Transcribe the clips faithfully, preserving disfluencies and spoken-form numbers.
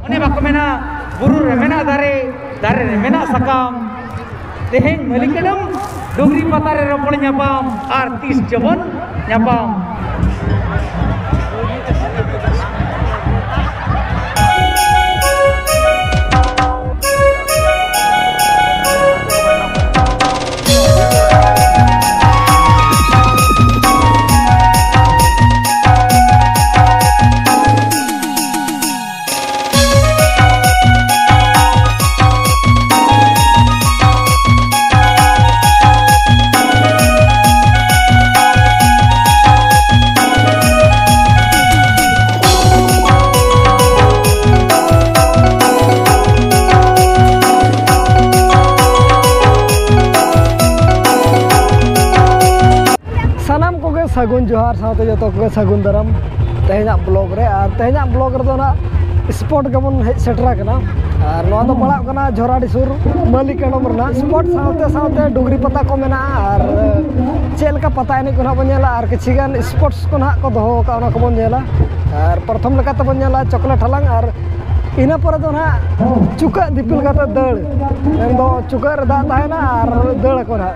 ᱚᱱᱮ ᱵᱟᱠᱚ ᱢᱮᱱᱟ, ᱵᱩᱨᱩ ᱨᱮ ᱢᱮᱱᱟᱜ ᱫᱟᱨᱮ, ᱫᱟᱨᱮ ᱨᱮ ᱢᱮᱱᱟᱜ ᱥᱟᱠᱟᱢ᱾ ᱛᱮᱦᱮᱧ ᱢᱟᱹᱞᱤᱠᱟᱹᱰᱟᱹᱢ ᱰᱩᱝᱨᱤ ᱯᱟᱛᱟ ᱨᱮ ᱨᱚᱯᱚᱲ ᱧᱟᱯᱟᱢ, ᱟᱨ ᱛᱤᱥ ᱪᱚᱵᱚᱱ ᱧᱟᱯᱟᱢ᱾ ᱥᱟᱱᱟᱢ ᱠᱚᱜᱮ ᱥᱟᱹᱜᱩᱱ ᱡᱚᱦᱟᱨ, ᱥᱟᱶᱛᱮ ᱡᱚᱛᱚ ᱠᱚᱜᱮ ᱥᱟᱹᱜᱩᱱ ᱫᱟᱨᱟᱢ ᱛᱮᱦᱮᱧᱟᱜ ᱵᱞᱚᱜ ᱨᱮ᱾ ᱟᱨ ᱛᱮᱦᱮᱧᱟᱜ ᱵᱞᱚᱜ ᱨᱮᱫᱚ ᱱᱟᱜ ᱥᱯᱚᱴ ᱜᱮᱵᱚᱱ ᱦᱮᱡ ᱥᱮᱴᱮᱨ ᱟᱠᱟᱱᱟ᱾ ᱟᱨ ᱱᱚᱣᱟ ᱫᱚ ᱯᱟᱲᱟᱜ ᱠᱟᱱᱟ ᱡᱷᱚᱨᱟᱰᱤ ᱥᱩᱨ ᱢᱟᱹᱞᱤᱠᱟᱰᱚᱢ ᱨᱮᱱᱟᱜ ᱥᱯᱚᱴ, ᱥᱟᱶᱛᱮ ᱥᱟᱶᱛᱮ ᱰᱩᱝᱨᱤ ᱯᱟᱛᱟ ᱠᱚ ᱢᱮᱱᱟᱜᱼᱟ᱾ ᱟᱨ ᱪᱮᱫ ᱞᱮᱠᱟ ᱯᱟᱛᱟ ᱮᱱᱮᱡ ᱠᱚ ᱱᱟᱜ ᱵᱚᱱ ᱧᱮᱞᱟ, ᱟᱨ ᱠᱤᱪᱷᱤ ᱜᱟᱱ ᱥᱯᱚᱴᱥ ᱠᱚ ᱱᱟᱜ ᱠᱚ ᱫᱚᱦᱚ ᱟᱠᱟᱫᱼᱟ, ᱚᱱᱟ ᱠᱚᱵᱚᱱ ᱧᱮᱞᱟ᱾ ᱟᱨ ᱯᱨᱚᱛᱷᱚᱢ ᱞᱮᱠᱟ ᱛᱮᱵᱚᱱ ᱧᱮᱞᱟ ᱪᱚᱠᱞᱮᱴ ᱦᱟᱞᱟᱝ, ᱟᱨ ᱤᱱᱟᱹ ᱯᱚᱨᱮ ᱫᱚ ᱱᱟᱜ ᱪᱩᱠᱟᱹᱜ ᱫᱤᱯᱤᱞ ᱠᱟᱛᱮ ᱫᱟᱹᱲ, ᱢᱮᱱᱫᱚ ᱪᱩᱠᱟᱹᱜ ᱨᱮ ᱫᱟᱜ ᱛᱟᱦᱮᱱᱟ ᱟᱨ ᱫᱟᱹᱲ ᱟᱠᱚ ᱱᱟᱜ᱾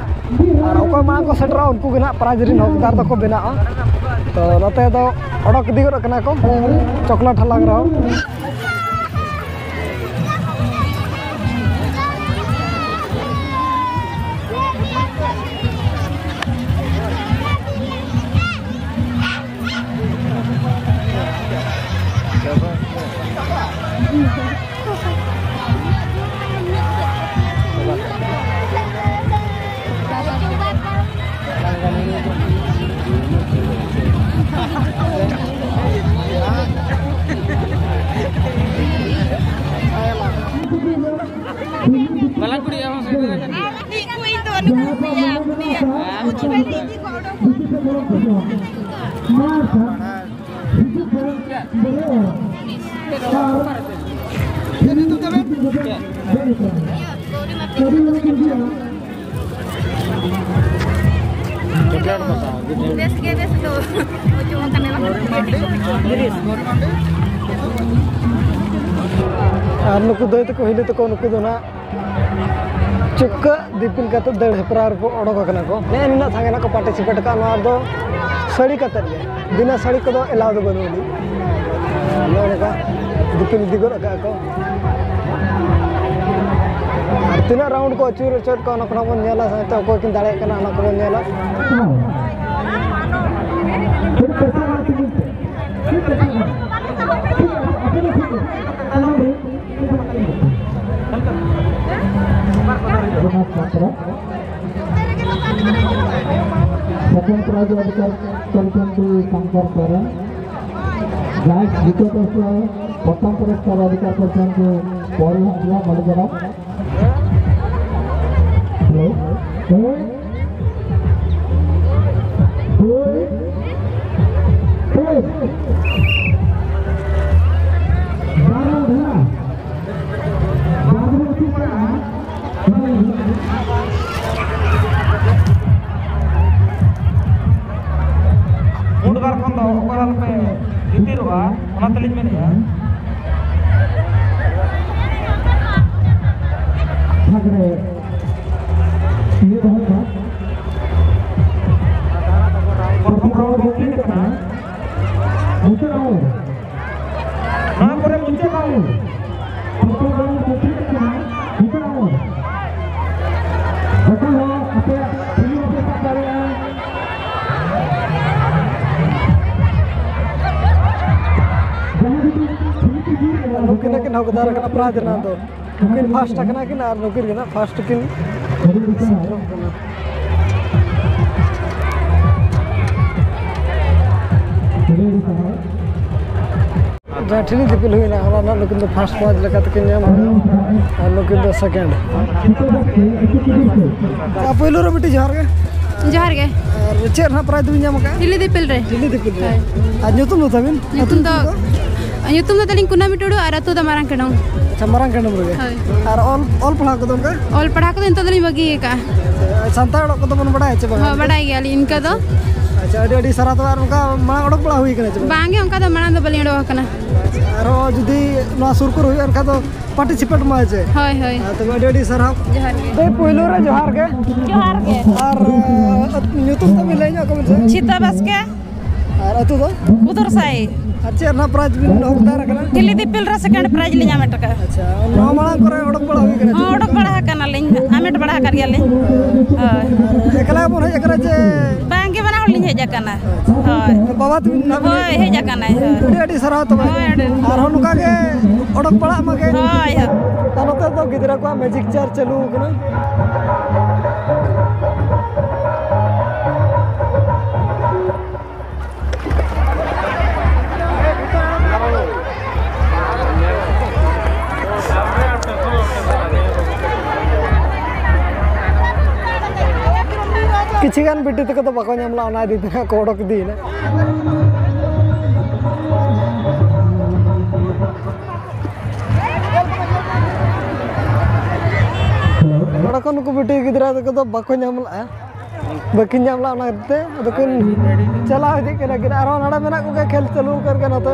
ᱟᱨ ᱚᱠᱚᱭ ᱢᱟᱲᱟᱝ ᱠᱚ ᱥᱮᱴᱮᱨᱚᱜᱼᱟ, ᱩᱱᱠᱩ ᱜᱮ ᱱᱟᱜ ᱯᱨᱟᱭᱤᱡᱽ ᱨᱮᱱ ᱦᱚᱠᱫᱟᱨ ᱫᱚᱠᱚ ᱵᱮᱱᱟᱜᱼᱟ᱾ ᱛᱚ ᱱᱚᱛᱮ ᱫᱚ ᱚᱰᱚᱠ ᱤᱫᱤ ᱜᱚᱫ ᱠᱟᱱᱟ ᱠᱚ ᱪᱚᱠᱞᱮᱴ ᱦᱟᱞᱟᱝ ᱨᱮᱦᱚᱸ᱾ ᱵᱟᱞᱟᱝ ᱠᱩᱲᱤ ᱟᱢ ᱦᱚᱸ ᱥᱮᱴᱮᱨ ᱟᱠᱟᱱ ᱜᱮᱭᱟ᱾ ᱤᱧ ᱫᱚ ᱱᱩᱠᱩ ᱯᱮᱭᱟ, ᱯᱩᱱᱭᱟᱹ᱾ ᱩᱱᱤ ᱵᱟᱹᱞᱤ ᱤᱫᱤ ᱠᱚ ᱚᱰᱚᱠ᱾ ᱵᱮᱥ ᱜᱮ, ᱵᱮᱥ ᱫᱚ᱾ ᱚᱡᱚᱜ ᱟᱠᱟᱱᱟ᱾ ᱜᱤᱨᱤᱥ, ᱜᱚᱨᱤ ᱢᱟᱱᱰᱤ᱾ ᱟᱨ ᱱᱩᱠᱩ ᱫᱟᱹᱭ ᱛᱟᱠᱚ, ᱦᱤᱞᱤ ᱛᱟᱠᱚ, ᱱᱩᱠᱩ ᱫᱚ ᱱᱟᱦᱟᱜ ᱪᱩᱠᱟᱹᱜ ᱫᱤᱯᱤᱞ ᱠᱟᱛᱮ ᱫᱟᱹᱲ ᱦᱮᱯᱨᱟᱣ ᱨᱮᱠᱚ ᱚᱰᱚᱠ ᱟᱠᱟᱱᱟ ᱠᱚ᱾ ᱱᱮᱜᱼᱮ ᱱᱤᱱᱟᱹᱜ ᱥᱟᱸᱜᱮ ᱱᱟᱜ ᱠᱚ participate ᱟᱠᱟᱫ, ᱱᱚᱣᱟ ᱫᱚ ᱥᱟᱹᱲᱤ ᱠᱟᱛᱮ ᱜᱮ, ᱵᱤᱱᱟᱹ ᱥᱟᱹᱲᱤ ᱠᱚᱫᱚ allow ᱫᱚ ᱵᱟᱹᱱᱩᱜ ᱟᱹᱱᱤᱡ᱾ ᱱᱚᱜᱼᱚ ᱱᱚᱝᱠᱟ ᱫᱤᱯᱤᱞ ᱤᱫᱤ ᱜᱚᱫ ᱟᱠᱟᱫ ᱠᱚ᱾ ᱟᱨ ᱛᱤᱱᱟᱹᱜ round ᱠᱚ ᱟᱹᱪᱩᱨ ᱚᱪᱚᱭᱮᱫ ᱠᱚᱣᱟ, ᱚᱱᱟ ᱠᱚ ᱵᱚᱱ ᱧᱮᱞᱟ, ᱥᱟᱶᱛᱮ ᱚᱠᱚᱭ ᱠᱤᱱ ᱫᱟᱲᱮᱭᱟᱜ ᱠᱟᱱᱟ, ᱚᱱᱟ ᱠᱚᱵᱚᱱ ᱧᱮᱞᱟ᱾ Second prize ᱚᱫᱷᱤᱠᱟᱨ କରିଛନ୍ତି ଶଙ୍କର ସୋରେନ। Guys, ଦ୍ୱିତୀୟ ପୁରସ୍କାର, ପ୍ରଥମ ପୁରସ୍କାର ଅધિକାର କରିଛନ୍ତି ପରି ହରିଆ ମଲିକରାମ। Hello। ଏକ, ଦୁଇ, ତିନି। ବାର ଅଧେରା। ବାର ଅଧେରା। ᱯᱩᱸᱰ ᱜᱟᱨ ᱠᱷᱚᱱ ᱫᱚ ᱚᱠᱚᱭ ᱦᱚᱸ ᱟᱞᱚᱯᱮ ᱵᱷᱤᱛᱤᱨᱚᱜᱼᱟ, ᱚᱱᱟ ᱛᱮᱞᱤᱧ ᱢᱮᱱᱮᱫᱼᱟ᱾ ᱥᱟᱜᱽᱲᱮ ᱤᱭᱟᱹ ᱫᱚᱦᱚᱭ ᱢᱟ᱾ ᱯᱨᱚᱛᱷᱚᱢ round complete ᱟᱠᱟᱱᱟ᱾ ᱢᱩᱪᱟᱹᱫ round᱾ ᱱᱚᱣᱟ ᱠᱚᱨᱮ ᱢᱩᱪᱟᱹᱫ round᱾ ᱯᱨᱚᱛᱷᱚᱢ round complete ᱟᱠᱟᱱᱟ᱾ ᱢᱩᱪᱟᱹᱫ round᱾ ᱚᱠᱚᱭ ᱦᱚᱸ ᱟᱯᱮᱭᱟᱜ ᱴᱷᱤᱞᱤ ᱵᱟᱯᱮ ᱥᱟᱵ ᱫᱟᱲᱮᱭᱟᱜᱼᱟ᱾ ᱡᱟᱦᱟᱸᱭ ᱡᱩᱫᱤ ᱴᱷᱤᱞᱤ ᱯᱮ ᱧᱩᱨ ᱮᱫᱟ, ᱱᱩᱠᱤᱱ ᱦᱚᱸᱠᱤᱱ ᱦᱚᱠᱫᱟᱨ ᱟᱠᱟᱱᱟ prize ᱨᱮᱱᱟᱜ ᱫᱚ᱾ ᱱᱩᱠᱤᱱ first ᱟᱠᱟᱱᱟ ᱠᱤᱱ ᱟᱨ ᱱᱩᱠᱤᱱ ᱜᱮ ᱱᱟᱜ first ᱠᱤᱱ ᱥᱮᱴᱮᱨᱚᱜ ᱠᱟᱱᱟ᱾ ᱡᱟᱦᱟᱸ ᱴᱷᱤᱞᱤ ᱫᱤᱯᱤᱞ ᱦᱩᱭᱱᱟ, ᱚᱱᱟ ᱨᱮᱱᱟᱜ ᱱᱩᱠᱤᱱ ᱫᱚ first prize ᱞᱮᱠᱟ ᱛᱮᱠᱤᱱ ᱧᱟᱢ ᱠᱮᱫᱟ ᱟᱨ ᱱᱩᱠᱤᱱ ᱫᱚ second᱾ ᱟᱨ ᱯᱳᱭᱞᱳ ᱨᱮ ᱵᱤᱴᱤ ᱡᱚᱦᱟᱨ ᱜᱮ᱾ ᱡᱚᱦᱟᱨ ᱜᱮ᱾ ᱟᱨ ᱪᱮᱫ ᱱᱟᱜ prize ᱫᱚᱵᱤᱱ ᱧᱟᱢ ᱟᱠᱟᱫᱼᱟ? ᱴᱷᱤᱞᱤ ᱫᱤᱯᱤᱞ ᱨᱮ᱾ ᱴᱷᱤᱞᱤ ᱫᱤᱯᱤᱞ ᱨᱮ᱾ ᱦᱳᱭ᱾ ᱟᱨ ᱧᱩᱛᱩᱢ ᱫᱚ ᱛᱟᱵᱤᱱ? ᱧᱩᱛᱩᱢ ᱫᱚ, ᱧᱩᱛᱩᱢ ᱫᱚ ᱛᱟᱹᱞᱤᱧ ᱠᱩᱱᱟᱹᱢᱤ ᱴᱩᱰᱩ ᱟᱨ ᱟᱹᱛᱩ ᱫᱚ ᱢᱟᱨᱟᱝ ᱠᱟᱰᱚᱢ᱾ ᱟᱪᱪᱷᱟ, ᱢᱟᱨᱟᱝ ᱠᱟᱰᱚᱢ ᱨᱮᱜᱮ᱾ ᱦᱳᱭ᱾ ᱟᱨ ᱚᱞ, ᱚᱞ ᱯᱟᱲᱦᱟᱣ ᱠᱚᱫᱚ ᱚᱱᱠᱟ? ᱚᱞ ᱯᱟᱲᱦᱟᱣ ᱠᱚᱫᱚ ᱱᱤᱛᱚᱜ ᱫᱚᱞᱤᱧ ᱵᱟᱹᱜᱤ ᱟᱠᱟᱫᱼᱟ᱾ ᱥᱟᱱᱛᱟᱲ ᱚᱞᱚᱜ ᱠᱚᱫᱚ ᱵᱚᱱ ᱵᱟᱲᱟᱭᱟ ᱪᱮ ᱵᱟᱝᱟ? ᱦᱳᱭ, ᱵᱟᱰᱟᱭ ᱜᱮᱭᱟᱞᱤᱧ ᱤᱱᱠᱟᱹ ᱫᱚ᱾ ᱟᱪᱪᱷᱟ, ᱟᱹᱰᱤ ᱟᱹᱰᱤ ᱥᱟᱨᱦᱟᱣ᱾ ᱛᱚᱵᱮ ᱟᱨ ᱚᱱᱠᱟ ᱢᱟᱲᱟᱝ ᱚᱰᱚᱠ ᱵᱟᱲᱟ ᱦᱩᱭ ᱠᱟᱱᱟ ᱪᱮ ᱵᱟᱝ? ᱵᱟᱝᱜᱮ, ᱚᱱᱠᱟ ᱫᱚ ᱢᱟᱲᱟᱝ ᱫᱚ ᱵᱟᱹᱞᱤᱧ ᱚᱰᱚᱠ ᱟᱠᱟᱱᱟ᱾ ᱟᱨᱦᱚᱸ ᱡᱩᱫᱤ ᱱᱚᱣᱟ ᱥᱩᱨ ᱠᱚᱨᱮ ᱦᱩᱭᱩᱜᱼᱟ, ᱮᱱᱠᱷᱟᱱ ᱫᱚ ᱯᱟᱨᱴᱤᱥᱤᱯᱮᱴ ᱢᱟ ᱪᱮ? ᱦᱳᱭ, ᱦᱳᱭ᱾ ᱦᱮᱸ, ᱛᱚᱵᱮ ᱟᱹᱰᱤ ᱟᱹᱰᱤ ᱥᱟᱨᱦᱟᱣ᱾ ᱡᱚᱦᱟᱨ ᱜᱮ᱾ ᱫᱟᱹᱭ, ᱯᱩᱭᱞᱩ ᱨᱮ ᱡᱚᱦᱟᱨ ᱜᱮ᱾ ᱡᱚᱦᱟᱨ ᱜᱮ᱾ ᱟᱨ, ᱟᱹ, ᱧᱩᱛᱩᱢ ᱛᱟᱵᱤᱱ ᱞᱟᱹᱭ ᱧᱚᱜ ᱠᱚᱵᱤᱱ ᱥᱮ? ᱪᱷᱤᱛᱟ ᱵᱟᱥᱠᱮ᱾ ᱟᱨ ᱟᱹᱛᱩ ᱫᱚ? ᱠᱩᱫᱩᱨ ᱥᱟᱹᱭ᱾ ᱟᱨ ᱪᱮᱫ ᱨᱮᱱᱟᱜ ᱯᱨᱟᱭᱤᱡᱽ ᱵᱤᱱ ᱦᱚᱠᱫᱟᱨ ᱟᱠᱟᱱᱟ? ᱦᱤᱞᱤ ᱫᱤᱯᱤᱞ ᱨᱮ ᱥᱮᱠᱮᱱᱰ ᱯᱨᱟᱭᱤᱡᱽ ᱞᱤᱧ ᱦᱟᱢᱮᱴ ᱟᱠᱟᱫᱼᱟ᱾ ᱟᱪᱪᱷᱟ, ᱱᱚᱣᱟ ᱢᱟᱲᱟᱝ ᱠᱚᱨᱮ ᱚᱰᱚᱠ ᱵᱟᱲᱟ ᱦᱩᱭ ᱠᱟᱱᱟ ᱪᱮ? ᱦᱚᱸ, ᱚᱰᱚᱠ ᱵᱟᱲᱟ ᱟᱠᱟᱱᱟᱞᱤᱧ, ᱦᱟᱢᱮᱴ ᱵᱟᱲᱟ ᱟᱠᱟᱫ ᱜᱮᱭᱟᱞᱤᱧ᱾ ᱦᱳᱭ᱾ ᱟᱨ ᱮᱠᱞᱟ ᱵᱚᱱ ᱦᱮᱡ ᱟᱠᱟᱱᱟ ᱪᱮ? ᱵᱟᱝᱜᱮ, ᱵᱟᱱᱟ ᱦᱚᱲ ᱞᱤᱧ ᱦᱮᱡ ᱟᱠᱟᱱᱟ᱾ ᱟᱪᱪᱷᱟ᱾ ᱦᱳᱭ᱾ ᱵᱟᱵᱟ ᱛᱟᱹᱵᱤᱱ ᱱᱟᱦᱟᱜ ᱵᱤᱱ ᱦᱳᱭ, ᱦᱮᱡ ᱟᱠᱟᱱᱟᱭ, ᱦᱳᱭ᱾ ᱟᱹᱰᱤ ᱟᱹᱰᱤ ᱥᱟᱨᱦᱟᱣ ᱛᱚᱵᱮ᱾ ᱦᱳᱭ, ᱟᱹᱰᱤ ᱟᱨᱦᱚᱸ ᱱᱚᱝᱠᱟ ᱜᱮ ᱚᱰᱚᱠ ᱵᱟᱲᱟᱜ ᱢᱟᱜᱮ᱾ ᱦᱳᱭ, ᱦᱳᱭ᱾ ᱟᱨ ᱱᱚᱛᱮ ᱫᱚ ᱜᱤᱫᱽᱨᱟᱹ ᱠᱚᱣᱟᱜ ᱢᱮᱡᱤᱠ ᱪᱮᱭᱟᱨ ᱪᱟᱹᱞᱩ ᱟᱠᱟᱱᱟ᱾ ᱠᱤᱪᱷᱩ ᱜᱟᱱ ᱵᱤᱴᱤ ᱛᱟᱠᱚ ᱫᱚ ᱵᱟᱠᱚ ᱧᱟᱢ ᱞᱮᱫᱼᱟ, ᱚᱱᱟ ᱤᱫᱤ ᱛᱮ ᱦᱟᱸᱜ ᱠᱚ ᱚᱰᱚᱠ ᱤᱫᱤᱭᱮᱱᱟ᱾ ᱱᱚᱰᱮ ᱠᱷᱚᱱ ᱱᱩᱠᱩ ᱵᱤᱴᱤ ᱜᱤᱫᱽᱨᱟᱹ ᱛᱟᱠᱚ ᱫᱚ ᱵᱟᱠᱚ ᱧᱟᱢ ᱞᱮᱫᱼᱟ, ᱵᱟᱹᱠᱤᱱ ᱧᱟᱢ ᱞᱮᱫᱼᱟ, ᱚᱱᱟ ᱠᱷᱟᱹᱛᱤᱨ ᱛᱮ ᱟᱫᱚ ᱠᱤᱱ ᱪᱟᱞᱟᱣ ᱤᱫᱤᱜ ᱠᱟᱱᱟ ᱠᱤᱱ᱾ ᱟᱨᱦᱚᱸ ᱱᱚᱰᱮ ᱢᱮᱱᱟᱜ ᱠᱚᱜᱮᱭᱟ, ᱠᱷᱮᱞ ᱪᱟᱹᱞᱩ ᱟᱠᱟᱱ ᱜᱮᱭᱟ ᱱᱚᱛᱮ᱾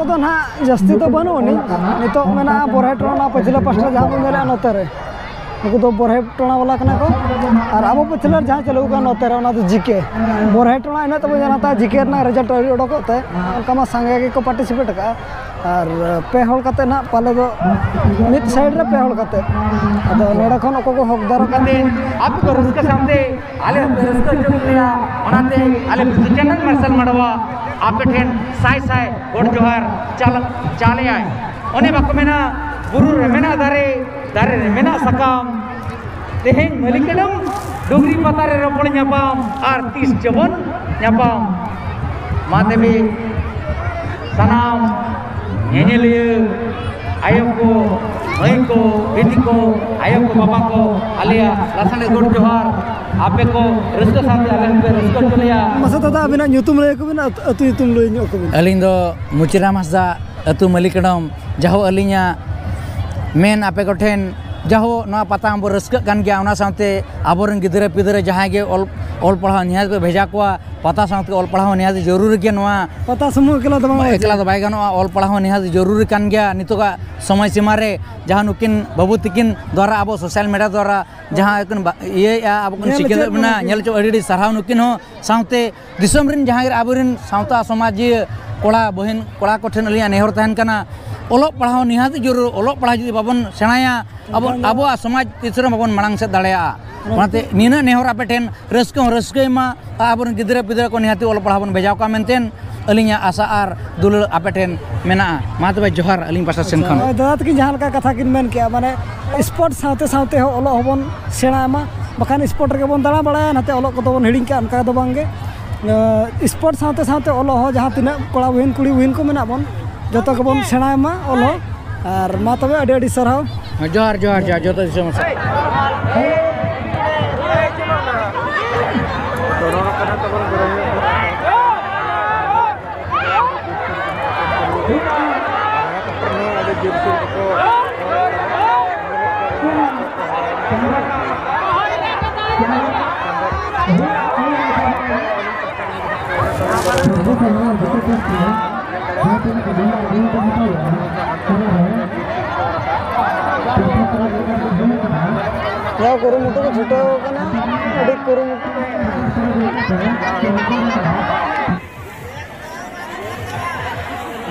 ᱫᱚ ᱱᱟᱦᱟᱜ ᱡᱟᱹᱥᱛᱤ ᱫᱚ ᱵᱟᱹᱱᱩᱜ ᱟᱹᱱᱤᱡ᱾ ᱱᱤᱛᱚᱜ ᱢᱮᱱᱟᱜᱼᱟ ᱵᱚᱨᱦᱮ ᱴᱚᱞᱟ ᱯᱟᱹᱪᱷᱞᱟᱹ ᱯᱟᱥᱴᱟ, ᱡᱟᱦᱟᱸ ᱵᱚᱱ ᱧᱮᱞᱮᱫᱼᱟ ᱱᱚᱛᱮ ᱨᱮ, ᱱᱩᱠᱩ ᱫᱚ ᱵᱚᱨᱦᱮ ᱴᱚᱞᱟ ᱵᱟᱞᱟ ᱠᱟᱱᱟ ᱠᱚ᱾ ᱟᱨ ᱟᱵᱚ ᱯᱟᱹᱪᱷᱞᱟᱹ ᱨᱮ ᱡᱟᱦᱟᱸ ᱪᱟᱹᱞᱩ ᱠᱟᱱᱟ ᱱᱚᱛᱮ ᱨᱮ, ᱚᱱᱟ ᱫᱚ ᱡᱤ ᱠᱮ᱾ ᱵᱚᱨᱦᱮ ᱴᱚᱞᱟ ᱤᱱᱟᱹᱜ ᱛᱟᱵᱚᱱ ᱧᱮᱞ ᱦᱟᱛᱟᱣᱟ, ᱡᱤ ᱠᱮ ᱨᱮᱱᱟᱜ ᱨᱮᱡᱟᱞᱴ ᱟᱹᱣᱨᱤ ᱚᱰᱚᱠᱚᱜ ᱛᱮ ᱚᱱᱠᱟ ᱢᱟ ᱥᱟᱸᱜᱮ ᱜᱮᱠᱚ ᱯᱟᱨᱴᱤᱥᱤᱯᱮᱴ ᱟᱠᱟᱫᱼᱟ᱾ ᱟᱨ ᱯᱮ ᱦᱚᱲ ᱠᱟᱛᱮ ᱱᱟᱦᱟᱜ ᱯᱟᱞᱮ ᱫᱚ, ᱢᱤᱫ ᱥᱟᱭᱤᱰ ᱨᱮ ᱯᱮ ᱦᱚᱲ ᱠᱟᱛᱮ᱾ ᱟᱫᱚ ᱱᱚᱰᱮ ᱠᱷᱚᱱ ᱚᱠᱚᱭ ᱠᱚ ᱦᱚᱠᱫᱟᱨᱚᱜ ᱠᱟᱛᱮ ᱟᱯᱮ ᱠᱚ ᱨᱟᱹᱥᱠᱟᱹ ᱥᱟᱶᱛᱮ ᱟᱞᱮ ᱦᱚᱸᱯᱮ ᱨᱟᱹᱥᱠᱟᱹ ᱦᱚᱪᱚ ᱞᱮᱭᱟ᱾ ᱚᱱᱟᱛᱮ ᱟᱞᱮ ᱵᱤᱫᱩ ᱪᱟᱸᱫᱟᱱ ᱢᱟᱨᱥᱟᱞ ᱢᱟᱰᱣᱟ ᱟᱯᱮ ᱴᱷᱮᱱ ᱥᱟᱭ ᱥᱟᱭ ᱜᱚᱰ ᱡᱚᱦᱟᱨ ᱪᱟᱞ ᱪᱟᱞᱮᱭᱟᱭ᱾ ᱚᱱᱮ ᱵᱟᱠᱚ ᱢᱮᱱᱟ, ᱵᱩᱨᱩ ᱨᱮ ᱢᱮᱱᱟᱜ ᱫᱟᱨᱮ, ᱫᱟᱨᱮ ᱨᱮ ᱢᱮᱱᱟᱜ ᱥᱟᱠᱟᱢ᱾ ᱛᱮᱦᱮᱧ ᱢᱟᱹᱞᱤᱠᱟᱹᱰᱟᱹᱢ ᱰᱩᱝᱨᱤ ᱯᱟᱛᱟ ᱨᱮ ᱨᱚᱯᱚᱲ ᱧᱟᱯᱟᱢ, ᱟᱨ ᱛᱤᱥ ᱪᱚᱵᱚᱱ ᱧᱟᱯᱟᱢ᱾ ᱢᱟ ᱛᱚᱵᱮ ᱥᱟᱱᱟᱢ ᱧᱮᱧᱮᱞᱤᱭᱟᱹ ᱟᱭᱳ ᱠᱚ, ᱢᱟᱹᱭ ᱠᱚ, ᱵᱤᱴᱤ ᱠᱚ, ᱟᱭᱳ ᱠᱚ, ᱵᱟᱵᱟ ᱠᱚ, ᱟᱞᱮᱭᱟᱜ ᱞᱟᱥᱟᱲᱦᱮᱫ ᱜᱚᱰ ᱡᱚᱦᱟᱨ᱾ ᱟᱯᱮ ᱠᱚ ᱨᱟᱹᱥᱠᱟᱹ ᱥᱟᱶᱛᱮ ᱟᱞᱮ ᱦᱚᱸᱯᱮ ᱨᱟᱹᱥᱠᱟᱹ ᱦᱚᱪᱚ ᱞᱮᱭᱟ᱾ ᱢᱟᱥᱮ ᱫᱟᱫᱟ, ᱟᱹᱵᱤᱱᱟᱜ ᱧᱩᱛᱩᱢ ᱞᱟᱹᱭ ᱟᱠᱚ ᱵᱤᱱ, ᱟᱹᱛᱩ, ᱟᱹᱛᱩ ᱧᱩᱛᱩᱢ ᱞᱟᱹᱭ ᱧᱚᱜ ᱟᱠᱚ ᱵᱤᱱ᱾ ᱟᱹᱞᱤᱧ ᱫᱚ ᱢᱩᱪᱤᱨᱟᱢ ᱦᱟᱸᱥᱫᱟ, ᱟᱹᱛᱩ ᱢᱟᱹᱞᱤᱠᱟᱰᱚᱢ᱾ ᱡᱟᱦᱳ ᱟᱹᱞᱤᱧᱟᱜ ᱢᱮᱱ ᱟᱯᱮ ᱠᱚᱴᱷᱮᱱ, ᱡᱟᱦᱳ ᱱᱚᱣᱟ ᱯᱟᱛᱟ ᱵᱚ ᱨᱟᱹᱥᱠᱟᱹᱜ ᱠᱟᱱ ᱜᱮᱭᱟ, ᱚᱱᱟ ᱥᱟᱶᱛᱮ ᱟᱵᱚᱨᱮᱱ ᱜᱤᱫᱽᱨᱟᱹ ᱯᱤᱫᱽᱨᱟᱹ ᱡᱟᱦᱟᱸᱭ ᱜᱮ ᱚᱞ, ᱚᱞ ᱯᱟᱲᱦᱟᱣ ᱱᱤᱦᱟᱹᱛ ᱵᱚ ᱵᱷᱮᱡᱟ ᱠᱚᱣᱟ᱾ ᱯᱟᱛᱟ ᱥᱟᱶᱛᱮ ᱚᱞ ᱯᱟᱲᱦᱟᱣ ᱦᱚᱸ ᱱᱤᱦᱟᱹᱛ ᱡᱚᱨᱩᱨᱤ ᱜᱮᱭᱟ᱾ ᱱᱚᱣᱟ ᱯᱟᱛᱟ ᱥᱩᱢᱩᱝ ᱮᱠᱞᱟ ᱫᱚ ᱵᱟᱝ ᱮᱠᱞᱟ ᱫᱚ ᱵᱟᱭ ᱜᱟᱱᱚᱜᱼᱟ, ᱚᱞ ᱯᱟᱲᱦᱟᱣ ᱦᱚᱸ ᱱᱤᱦᱟᱹᱛ ᱡᱚᱨᱩᱨᱤ ᱠᱟᱱ ᱜᱮᱭᱟ᱾ ᱱᱤᱛᱚᱜᱟᱜ ᱥᱚᱢᱚᱭ ᱥᱤᱢᱟ ᱨᱮ ᱡᱟᱦᱟᱸ ᱱᱩᱠᱤᱱ ᱵᱟᱹᱵᱩ ᱛᱤᱠᱤᱱ ᱫᱣᱟᱨᱟ, ᱟᱵᱚ ᱥᱳᱥᱟᱞ ᱢᱤᱰᱤᱭᱟ ᱫᱣᱟᱨᱟ ᱡᱟᱦᱟᱸ ᱠᱤᱱ ᱵᱟ-, ᱤᱭᱟᱹᱭᱮᱫᱼᱟ, ᱟᱵᱚ ᱠᱤᱱ ᱧᱮᱞ ᱥᱤᱠᱷᱱᱟᱹᱛ ᱦᱚᱪᱚᱭᱮᱫ ᱵᱚᱱᱟ, ᱵᱚᱱᱟ ᱠᱤᱱ᱾ ᱧᱮᱞ ᱦᱚᱪᱚ, ᱟᱹᱰᱤ ᱟᱹᱰᱤ ᱥᱟᱨᱦᱟᱣ ᱱᱩᱠᱤᱱ ᱦᱚᱸ᱾ ᱥᱟᱶᱛᱮ ᱫᱤᱥᱚᱢ ᱨᱮᱱ ᱡᱟᱦᱟᱸᱭ ᱜᱮ ᱟᱵᱚᱨᱮᱱ ᱥᱟᱶᱛᱟ ᱥᱚᱢᱟᱡᱽᱤᱭᱟᱹ ᱠᱚᱲᱟ ᱵᱚᱦᱤᱱ, ᱠᱚᱲᱟ ᱠᱚᱴᱷᱮᱱ ᱟᱹᱞᱤᱧᱟᱜ ᱱᱮᱦᱚᱨ ᱛᱟᱦᱮᱱ ᱠᱟᱱᱟ, ᱚᱞᱚᱜ ᱯᱟᱲᱦᱟᱣ ᱱᱤᱦᱟᱹᱛ ᱡᱚᱨᱩᱨ᱾ ᱚᱞᱚᱜ ᱯᱟᱲᱦᱟᱣ ᱡᱩᱫᱤ ᱵᱟᱵᱚᱱ ᱥᱮᱬᱟᱭᱟ, ᱟᱵᱚ, ᱮᱱᱠᱷᱟᱱ ᱫᱚ ᱟᱵᱚᱣᱟᱜ ᱥᱚᱢᱟᱡᱽ ᱛᱤᱥ ᱨᱮᱦᱚᱸ ᱵᱟᱵᱚᱱ ᱢᱟᱲᱟᱝ ᱥᱮᱫ ᱫᱟᱲᱮᱭᱟᱜᱼᱟ᱾ ᱚᱱᱟ ᱚᱱᱟᱛᱮ ᱠᱷᱟᱹᱛᱤᱨ ᱱᱤᱱᱟᱹᱜ ᱱᱮᱦᱚᱨ ᱟᱯᱮ ᱴᱷᱮᱱ, ᱨᱟᱹᱥᱠᱟᱹ ᱦᱚᱸ ᱨᱟᱹᱥᱠᱟᱹᱭ ᱢᱟ, ᱟᱨ ᱟᱵᱚᱨᱮᱱ ᱜᱤᱫᱽᱨᱟᱹ ᱯᱤᱫᱽᱨᱟᱹ ᱠᱚ ᱱᱤᱦᱟᱹᱛ ᱚᱞᱚᱜ ᱯᱟᱲᱦᱟᱣ ᱵᱚᱱ ᱵᱷᱮᱡᱟ ᱠᱚᱣᱟ ᱢᱮᱱᱛᱮ ᱟᱹᱞᱤᱧᱟᱜ ᱟᱥᱟ ᱟᱨ ᱫᱩᱞᱟᱹᱲ ᱟᱯᱮ ᱴᱷᱮᱱ ᱢᱮᱱᱟᱜᱼᱟ᱾ ᱢᱟ ᱛᱚᱵᱮ ᱡᱚᱦᱟᱨ ᱟᱹᱞᱤᱧ ᱯᱟᱥᱴᱟ ᱥᱮᱱ ᱟᱪᱪᱷᱟ, ᱠᱷᱚᱱ᱾ ᱱᱚᱜᱼᱚᱭ ᱫᱟᱫᱟ ᱛᱟᱹᱠᱤᱱ ᱡᱟᱦᱟᱸ ᱞᱮᱠᱟ ᱠᱟᱛᱷᱟ ᱠᱤᱱ ᱢᱮᱱ ᱠᱮᱜᱼᱟ, ᱢᱟᱱᱮ ᱥᱯᱳᱨᱴ ᱥᱟᱶᱛᱮ ᱥᱟᱶᱛᱮ ᱦᱚᱸ ᱚᱞᱚᱜ ᱦᱚᱸᱵᱚᱱ ᱥᱮᱬᱟᱭ ᱢᱟ, ᱵᱟᱠᱷᱟᱱ ᱥᱯᱳᱨᱴ ᱨᱮᱜᱮ ᱵᱚᱱ ᱫᱟᱬᱟ ᱵᱟᱲᱟᱭᱟ, ᱱᱟᱛᱮ ᱚᱞᱚᱜ ᱠᱚᱫᱚ ᱵᱚᱱ ᱦᱤᱲᱤᱧ ᱠᱟᱜᱼᱟ, ᱚᱱᱠᱟ ᱫᱚ ᱵᱟᱝ ᱜᱮ᱾ ᱮᱸ, ᱥᱯᱳᱨᱴ ᱥᱟᱶᱛᱮ ᱥᱟᱶᱛᱮ ᱚᱞᱚᱜ ᱦᱚᱸ ᱡᱟᱦᱟᱸ ᱛᱤᱱᱟᱹᱜ ᱠᱚᱲᱟ ᱵᱩᱦᱤᱱ ᱠᱩᱲᱤ ᱵᱩᱦᱤᱱ ᱠᱚ ᱢᱮᱱᱟᱜ ᱵᱚᱱ, ᱡᱚᱛᱚ ᱜᱮᱵᱚᱱ ᱥᱮᱬᱟᱭ ᱢᱟ ᱚᱞ ᱦᱚᱸ᱾ ᱟᱨ ᱢᱟ ᱛᱚᱵᱮ ᱟᱹᱰᱤ ᱟᱹᱰᱤ ᱥᱟᱨᱦᱟᱣ᱾ ᱡᱚᱦᱟᱨ, ᱡᱚᱦᱟᱨ, ᱡᱚᱦᱟᱨ, ᱡᱚᱛᱚ ᱫᱤᱥᱚᱢ ᱦᱚᱲ ᱥᱟᱶ᱾ ᱡᱟᱦᱟᱸ ᱠᱩᱨᱩᱢᱩᱴᱩ ᱠᱚ ᱪᱷᱩᱴᱟᱹᱣ ᱟᱠᱟᱱᱟ, ᱟᱹᱰᱤ ᱠᱩᱨᱩᱢᱩᱴᱩ᱾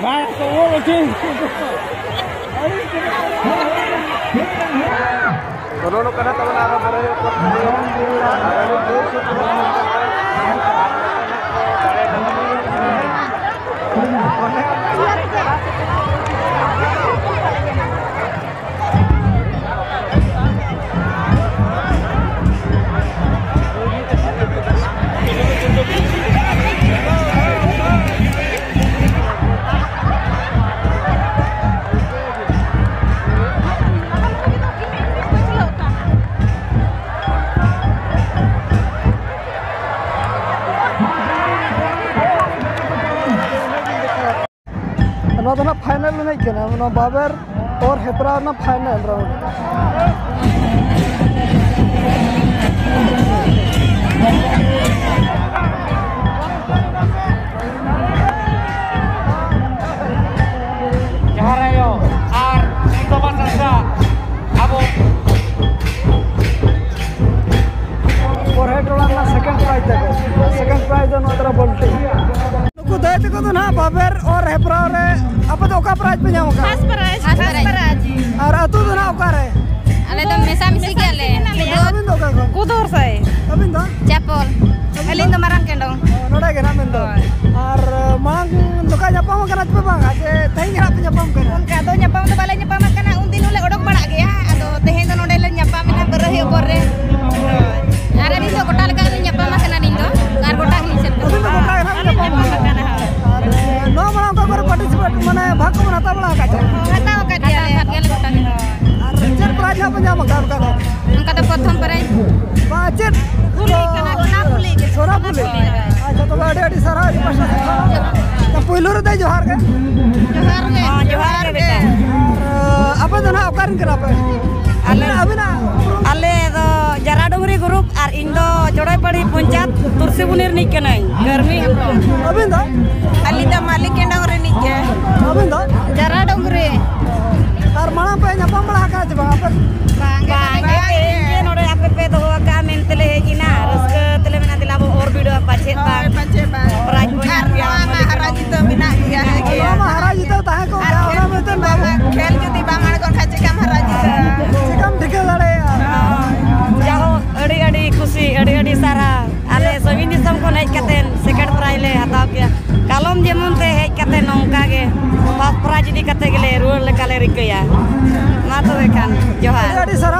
ᱵᱚᱞᱚᱱ ᱠᱟᱱᱟ ᱛᱟᱵᱚᱱᱟ ᱟᱨᱚ ᱵᱟᱨᱦᱮ ᱯᱚᱨ᱾ ᱱᱚᱣᱟ ᱫᱚ ᱱᱟᱜ ᱯᱷᱟᱭᱱᱮᱞ ᱮᱱᱮᱡ ᱠᱟᱱᱟ, ᱱᱚᱣᱟ ᱵᱟᱵᱮᱨ ᱚᱨ ᱦᱮᱯᱨᱟᱣ ᱨᱮᱱᱟᱜ ᱯᱷᱟᱭᱱᱮᱞ ᱨᱟᱣᱩᱱᱰ᱾ ᱡᱚᱦᱟᱨ ᱟᱭᱳ ᱟᱨ ᱥᱚᱢᱟᱡᱽ ᱥᱟᱶᱛᱟ ᱟᱵᱚ ᱯᱚᱨᱦᱮ ᱴᱚᱞᱟ ᱨᱮᱱᱟᱜ ᱥᱮᱠᱮᱱᱰ ᱯᱨᱟᱭᱤᱡᱽ ᱛᱟᱠᱚ, ᱥᱮᱠᱮᱱᱰ ᱯᱨᱟᱭᱤᱡᱽ ᱫᱚ ᱱᱚᱣᱟ ᱛᱟᱨᱟ ᱵᱚᱞᱴᱤ᱾ ᱱᱩᱠᱩ ᱫᱟᱹᱭ ᱛᱟᱠᱚ ᱫᱚ ᱱᱟᱦᱟᱜ ᱵᱟᱵᱮᱨ ᱚᱨ ᱦᱮᱯᱨᱟᱣ ᱨᱮ ᱟᱯᱮ ᱫᱚ ᱚᱠᱟ ᱯᱨᱟᱭᱤᱡᱽ ᱯᱮ ᱧᱟᱢ ᱟᱠᱟᱫᱟ? First prize. First prize. ᱟᱨ ᱟᱹᱛᱩ ᱫᱚ ᱱᱟᱦᱟᱜ ᱚᱠᱟᱨᱮ? ᱟᱞᱮ ᱫᱚ ᱢᱮᱥᱟᱢᱤᱥᱤ ᱜᱮᱭᱟᱞᱮ᱾ ᱟᱹᱵᱤᱱ ᱫᱚ ᱚᱠᱟ ᱠᱷᱚᱱ? ᱠᱩᱫᱩᱨ ᱥᱟᱹᱭ᱾ ᱟᱹᱵᱤᱱ ᱫᱚ? ᱪᱟᱯᱚᱞ᱾ ᱟᱹᱞᱤᱧ ᱫᱚ ᱢᱟᱨᱟᱝ ᱠᱮᱸᱰᱚᱝ᱾ ᱚ, ᱱᱚᱰᱮ ᱜᱮ ᱱᱟᱦᱟᱜ ᱢᱮᱱ ᱫᱚ᱾ ᱦᱳᱭ᱾ ᱟᱨ ᱢᱟᱲᱟᱝ ᱱᱚᱝᱠᱟ ᱧᱟᱯᱟᱢ ᱟᱠᱟᱱᱟ ᱪᱮ ᱵᱟᱝ? ᱥᱮ ᱛᱮᱦᱮᱧ ᱜᱮ ᱱᱟᱦᱟᱜ ᱯᱮ ᱧᱟᱯᱟᱢ ᱠᱟᱱᱟ? ᱚᱱᱠᱟ ᱫᱚ ᱧᱟᱯᱟᱢ ᱫᱚ ᱵᱟᱞᱮ ᱧᱟᱯᱟᱢ ᱟᱠᱟᱱᱟ, ᱩᱱ ᱫᱤᱱ ᱦᱚᱸᱞᱮ ᱚᱰᱚᱠ ᱵᱟᱲᱟᱜ ᱜᱮᱭᱟ᱾ ᱟᱫᱚ ᱛᱮᱦᱮᱧ ᱫᱚ ᱱᱚᱰᱮ ᱞᱮ ᱧᱟᱯᱟᱢ ᱮᱱᱟ ᱵᱟᱹᱨᱟᱹᱦᱤ ᱚᱯᱚᱨ ᱨᱮ᱾ ᱦᱳᱭ᱾ ᱟᱨ ᱟᱹᱞᱤᱧ ᱫᱚ ᱜᱚᱴᱟ ᱞᱮᱠᱟ ᱜᱮᱞᱤᱧ ᱧᱟᱯᱟᱢ ᱟᱠᱟᱱᱟ ᱟᱹᱞᱤᱧ ᱫᱚ, ᱟᱨ ᱜᱚᱴᱟ ᱜᱮᱞᱤᱧ ᱥᱮᱱ ᱠᱟᱱᱟ᱾ ᱟᱹᱵᱤᱱ ᱫᱚ ᱜᱚᱴᱟ ᱜᱮ ᱱᱟᱦᱟᱜ ᱵᱤᱱ ᱧᱟᱯᱟᱢ ᱟᱠᱟᱱᱟ᱾ ᱟᱨ ᱱᱚᱣᱟ ᱢᱟᱲᱟᱝ ᱚᱠᱟ ᱠᱚᱨᱮ ᱯᱟᱨᱴᱤᱥᱤᱯᱮᱴ, ᱢᱟᱱᱮ, ᱵᱷᱟᱜᱽ ᱠᱚᱵᱚᱱ ᱦᱟᱛᱟᱣ ᱵᱟᱲᱟ ᱟᱠᱟᱫ ᱪᱮ? ᱦᱟᱛᱟᱣ ᱟᱠᱟᱫ ᱜᱮᱭᱟᱞᱮ᱾ ᱦᱟᱛᱟᱣ ᱟᱠᱟᱫ ᱜᱮᱭᱟᱞᱮ ᱜᱚᱴᱟ ᱜᱮ᱾ ᱟᱨ ᱪᱮᱫ ᱯᱨᱟᱭᱤᱡᱽ ᱦᱟᱸᱜ ᱯᱮ ᱧᱟᱢ ᱟᱠᱟᱫ ᱚᱱᱠᱟ ᱫᱚ? ᱚᱱᱠᱟ ᱫᱚ ᱯᱨᱚᱛᱷᱚᱢ ᱯᱨᱟᱭᱤᱡᱽ᱾ ᱵᱟ, ᱪᱮᱫ ᱠᱩᱞᱤ ᱠᱟᱱᱟ ᱠᱚ? ᱥᱳᱱᱟ ᱠᱩᱞᱤ᱾ ᱦᱳᱭ, ᱦᱳᱭ᱾ ᱟᱪᱪᱷᱟ, ᱛᱚᱵᱮ ᱟᱹᱰᱤ ᱟᱹᱰᱤ ᱥᱟᱨᱦᱟᱣ ᱟᱹᱰᱤ ᱯᱟᱥᱴᱟ ᱥᱮᱫ ᱠᱷᱚᱱ᱾ ᱯᱩᱭᱞᱩ ᱨᱮᱫᱚ ᱡᱚᱦᱟᱨ ᱜᱮ᱾ ᱡᱚᱦᱟᱨ ᱜᱮ᱾ ᱦᱚᱸ, ᱡᱚᱦᱟᱨ ᱜᱮ ᱵᱮᱴᱟ᱾ ᱟᱨ, ᱟᱯᱮ ᱫᱚ ᱱᱟᱦᱟᱜ ᱚᱠᱟ ᱨᱮᱱ ᱠᱟᱱᱟ ᱯᱮ? ᱟᱞᱮ, ᱟᱹᱵᱤᱱᱟᱜ ᱩᱯᱨᱩᱢ? ᱟᱞᱮ ᱫᱚ ᱡᱟᱨᱟ ᱰᱩᱝᱨᱤ ᱜᱨᱩᱯ ᱟᱨ ᱤᱧ ᱫᱚ ᱪᱚᱲᱟᱭᱯᱟᱲᱤ ᱯᱚᱧᱪᱟᱭᱮᱛ ᱛᱩᱨᱥᱤᱵᱩᱱᱤ ᱨᱤᱱᱤᱡ ᱠᱟᱹᱱᱟᱹᱧ, ᱠᱟᱹᱨᱢᱤ ᱦᱮᱢᱵᱨᱚᱢ᱾ ᱟᱹᱵᱤᱱ ᱫᱚ? ᱟᱹᱞᱤᱧ ᱫᱚ ᱢᱟᱹᱞᱤᱠ ᱰᱚᱝ ᱨᱤᱱᱤᱡ ᱜᱮ᱾ ᱟᱹᱵᱤᱱ ᱫᱚ? ᱡᱟᱨᱟ ᱰᱩᱝᱨᱤ᱾ ᱟᱨ ᱢᱟᱲᱟᱝ ᱯᱮ ᱧᱟᱯᱟᱢ ᱵᱟᱲᱟ ᱟᱠᱟᱫ ᱪᱮ ᱵᱟᱝ ᱟᱯᱮ? ᱵᱟᱝ ᱜᱮ, ᱵᱟᱝ ᱜᱮ, ᱵᱟᱝ ᱜᱮ᱾ ᱛᱮᱦᱮᱧ ᱜᱮ ᱱᱚᱰᱮ ᱟᱯᱮ ᱯᱮ ᱫᱚᱦᱚ ᱟᱠᱟᱫᱼᱟ ᱢᱮᱱᱛᱮ ᱞᱮ ᱦᱮᱡ ᱮᱱᱟ᱾ ᱨᱟᱹᱥᱠᱟᱹ ᱛᱮᱞᱮ ᱢᱮᱱᱟ, ᱫᱮᱞᱟ ᱵᱚ ᱚᱨ ᱵᱤᱰᱟᱹᱣᱟ, ᱯᱟᱪᱮᱫ ᱦᱳᱭ, ᱵᱟᱝ᱾ ᱯᱟᱪᱮᱫ ᱵᱟᱝ᱾ ᱯᱨᱟᱭᱤᱡᱽ ᱵᱚ ᱧᱟᱢ ᱟᱨ ᱜᱮᱭᱟ᱾ ᱱᱚᱣᱟ ᱢᱟ ᱦᱟᱨᱟ ᱡᱤᱛᱟᱹᱣ ᱢᱮᱱᱟᱜ ᱜᱮᱭᱟ᱾ ᱱᱚᱣᱟ ᱢᱟ ᱦᱟᱨᱟ ᱡᱤᱛᱟᱹᱣ ᱛᱟᱦᱮᱸ ᱠᱚᱜ ᱜᱮᱭᱟ, ᱚᱱᱟ ᱢᱮᱱᱛᱮ ᱵᱟᱵᱚ ᱠᱷᱮᱞ ᱡᱩᱫᱤ ᱵᱟᱢ ᱟᱬᱜᱚᱱ ᱠᱷᱟᱱ ᱪᱮᱠᱟᱢ ᱦᱟᱨᱟ ᱡᱤᱛᱟᱹᱜᱼᱟ? ᱪᱮᱠᱟᱢ ᱴᱷᱤᱠᱟᱹ ᱫᱟᱲᱮᱭᱟᱜᱼᱟ? ᱡᱟᱭᱦᱳᱠ, ᱟᱹᱰᱤ ᱟᱹᱰᱤ ᱠᱩᱥᱤ, ᱟᱹᱰᱤ ᱟᱹᱰᱤ ᱥᱟᱨᱦᱟᱣ᱾ ᱟᱞᱮ ᱥᱟᱺᱜᱤᱧ ᱫᱤᱥᱚᱢ ᱠᱷᱚᱱ ᱦᱮᱡ ᱠᱟᱛᱮ ᱥᱮᱠᱮᱱᱰ ᱯᱨᱟᱭᱤᱡᱽ ᱞᱮ ᱦᱟᱛᱟᱣ ᱠᱮᱜᱼᱟ᱾ ᱠᱟᱞᱚᱢ ᱡᱮᱢᱚᱱ ᱛᱮ ᱦᱮᱡ ᱠᱟᱛᱮ ᱱᱚᱝᱠᱟ ᱜᱮ ᱯᱷᱟᱥᱴ ᱯᱨᱟᱭᱤᱡᱽ ᱤᱫᱤ ᱠᱟᱛᱮ ᱜᱮᱞᱮ ᱨᱩᱣᱟᱹᱲ ᱞᱮᱠᱟ ᱞᱮ ᱨᱤᱠᱟᱹᱭᱟ᱾ ᱢᱟ ᱛᱚᱵᱮ ᱠᱷᱟᱱ ᱡᱚᱦᱟᱨ᱾ ᱟᱹᱰᱤ ᱟᱹᱰᱤ ᱥᱟᱨᱦᱟᱣ᱾